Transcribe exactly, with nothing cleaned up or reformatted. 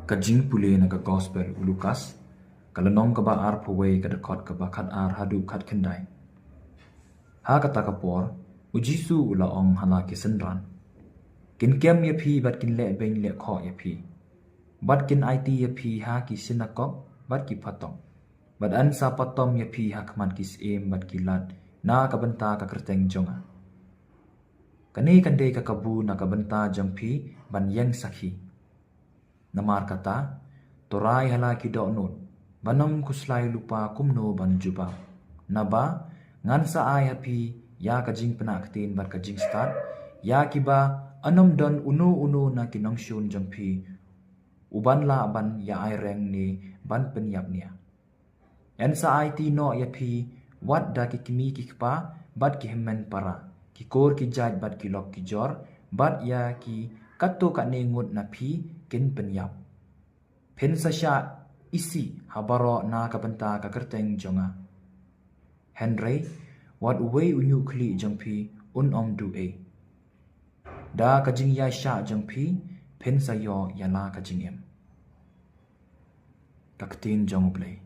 Ka jingpule na ka Gospel u Lukas, ka lynnong kaba arphew wei, ka dkhot kaba khat ar haduh khat khyndai. Ha kata ka por, u Jisu u la ong ha la ki synran: Kin kem ïa phi bad kin leh beiñ leh khoh ïa phi, bad kin aiti ïa phi ha ki synagog bad ki phatok, bad yn sa patom ïa phi ha khmat ki syiem bad ki lad na ka bynta ka kyrteng jong nga. Kane kan dei ka kabu na ka bynta jong phi ban ïeng sakhi. Namar kata, to rai ha la ki dohnud, ban ym khuslai lypa kumno ban jubab. Naba ngan sa ai ha phi ïa ka jingpynneh ktien bad ka jingstad ïa kiba yn ym don uno uno na ki nongshun jong phi uban lah ban ïa ai reng ne ban pynïap nia. Yn sa aiti noh ïa phi wat da ki kmie ki kpa bad ki hynmen para, ki kur ki jait bad ki lok ki jor, bad ïa ki katto katne ngut na phi kin pynïap. Phin sa shah isih ha baroh na ka bynta ka kyrteng jong nga. Hynrei wat uwei u ñiuhkhlieh jong phi un ym duh ei. Da ka jingïaishah jong phi phin sa ïoh ïa la ka jingim. Ka ktien jong U Blei.